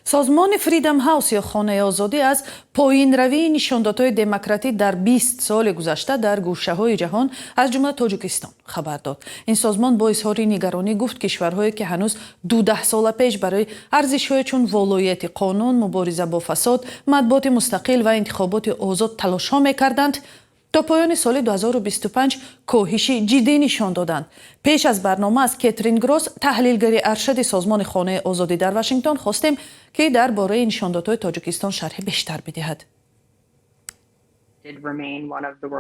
Созмони Freedom House ё Хонаи озодӣ аз поинравии нишондодҳои демократӣ дар 20 соли гузашта дар гӯшаҳои ҷаҳон, аз ҷумла Тоҷикистон, хабар дод. Ин созмон бо изҳори нигаронӣ гуфт, кишварҳое ки ҳанӯз 12 сола пеш барои арзишҳое чун волоияти қонун, мубориза бо фасод, матбуоти мустақил ва интихоботи озод талошҳо мекарданд, то поёни соли 2025 коҳиши ҷиддӣ нишон доданд. Пеш аз барнома аз Кетрин Гросс, таҳлилгари аршади созмони Хонаи озодӣ дар Вашингтон, хостем, ки дар бораи нишондодҳои Тоҷикистон шарҳи бештар бидиҳад.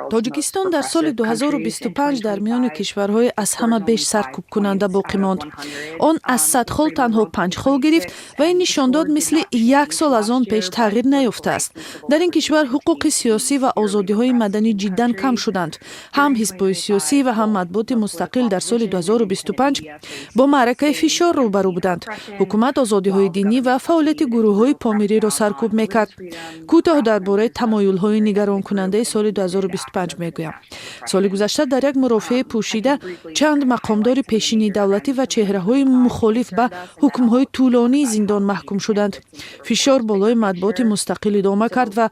Тоҷикистон дар соли 2025 дар миёни кишварҳои аз ҳама беш саркӯбкунанда боқӣ монд. Он аз 100 хол танҳо 5 хол гирифт ва ин нишондод мисли як сол аз он пеш тағйир наёфтааст. Дар ин кишвар ҳуқуқи сиёсӣ ва озодиҳои маданӣ ҷиддан кам шуданд. Ҳам ҳизбҳои сиёсӣ ва ҳам матбуоти мустақил дар соли 2025 бо маъракаи фишор рӯбарӯ буданд. Ҳукумат озодиҳои динӣ ва фаъолияти гурӯҳҳои помириро саркӯб мекард. Кӯтоҳ дар бораи тамоюлҳои нигаронкунандаи соли 2025 мегӯям. Соли гузашта дар як мурофиаи пӯшида чанд мақомдори пешини давлатӣ ва чеҳраҳои мухолиф ба ҳукмҳои тӯлонии зиндон маҳкум шуданд. Фишор болои матбуоти мустақил идома кард ва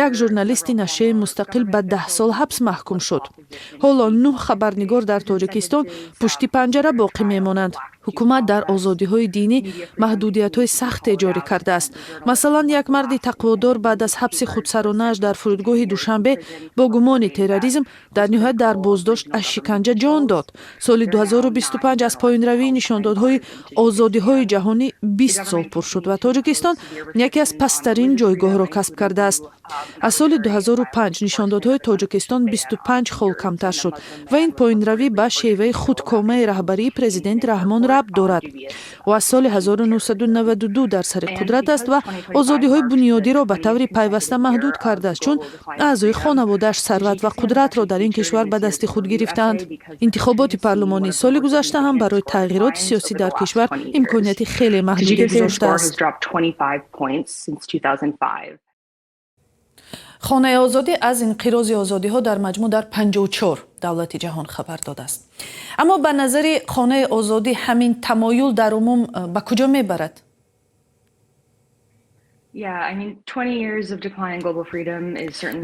як журналисти нашрияи мустақил ба 10 сол ҳабс маҳкум шуд. Ҳоло нӯҳ хабарнигор дар Тоҷикистон пушти панҷара боқӣ мемонанд. Ҳукумат дар озодиҳои динӣ маҳдудиятҳои сахте ҷорӣ кардааст. Масалан, як марди тақводор баъд аз ҳабси худсаронааш дар фурудгоҳи Душанбе бо гумони терроризм дар ниҳоят дар боздошт аз шиканҷа ҷон дод. Соли 2025 аз поинравии нишондодҳои озодиҳои ҷаҳонӣ 20 сол пур шуд ва Тоҷикистон яке аз пасттарин ҷойгоҳро касб кардааст. Аз соли 2005 нишондодҳои Тоҷикистон 25 хол камтар шуд ва ин поинравӣ ба шеваи худкомаи раҳбарии президент Раҳмон рабт дорад. Ӯ аз соли 1992 дар сари қудрат аст ва озодиҳои бунёдиро ба таври пайваста маҳдуд кардааст, чун аъзои хонаводааш сарват ва қудратро дар ин кишвар ба дасти худ гирифтаанд. Интихоботи парлумонии соли гузашта ҳам барои тағйироти сиёсӣ дар кишвар имконияти хеле маҳдуде гузоштааст. Хонаи озодӣ аз инқирози озодиҳо дар маҷмӯъ дар 54 давлати ҷаҳон хабар додааст. Аммо ба назари Хонаи озодӣ ҳамин тамоюл дар умум ба куҷо мебарад?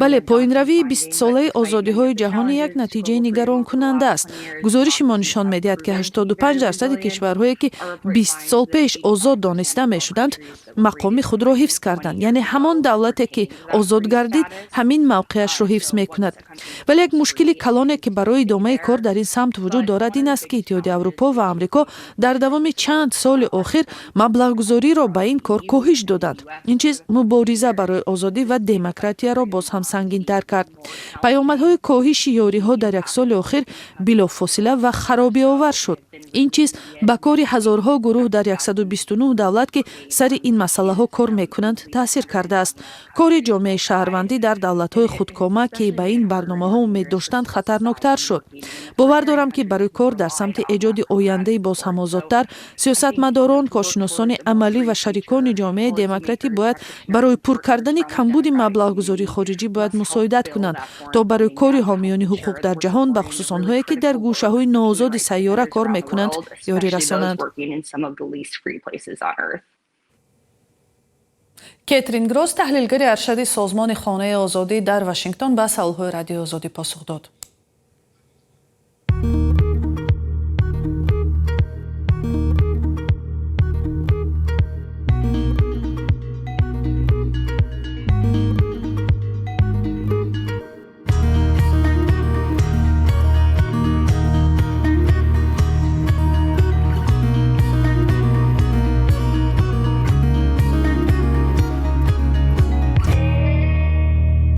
Бале, поинравии 20-солаи озодиҳои ҷаҳонӣ як натиҷаи нигаронкунанда аст. Гузориши мо нишон медиҳад, ки 85 дарсади кишварҳое, ки 20 сол пеш озод дониста мешуданд, мақоми худро ҳифз карданд, яъне ҳамон давлате, ки озод гардид, ҳамин мавқеашро ҳифз мекунад. Вале як мушкили калоне, ки барои идомаи кор дар ин самт вуҷуд дорад, ин аст, ки Иттиҳоди Аврупо ва Амрико дар давоми чанд соли охир маблағгузориро ба ин кор коҳиш доданд. Ин чиз мубориза барои озодӣ ва демократияро боз ҳам сангинтар кард. Паёмадҳои коҳиши ёриҳо дар як соли охир билофосила ва харобиовар шуд. Ин чиз ба кори ҳазорҳо гурӯҳ дар 129 давлат, ки сари ин масъалаҳо кор мекунанд, таъсир кардааст. Кори ҷомеаи шаҳрвандӣ дар давлатҳои худкома, ки ба ин барномаҳо умед доштанд, хатарноктар шуд. Бовар дорам, ки барои кор дар самти эҷоди ояндаи боз ҳам озодтар сиёсатмадорон, коршиносони амалӣ ва шарикони ҷомеаи демократӣ бояд барои пур кардани камбуди маблағгузории хориҷӣ бояд мусоидат кунанд, то барои кори ҳомиёни ҳуқуқ дар ҷаҳон, бахусус онҳое, ки дар гӯшаҳои ноозоди сайёра кор мекунанд, ёрӣ расонанд. Кетрин Гросс, таҳлилгари аршади созмони Хонаи озодӣ дар Вашингтон, ба саволҳои Радиои Озодӣ посух дод.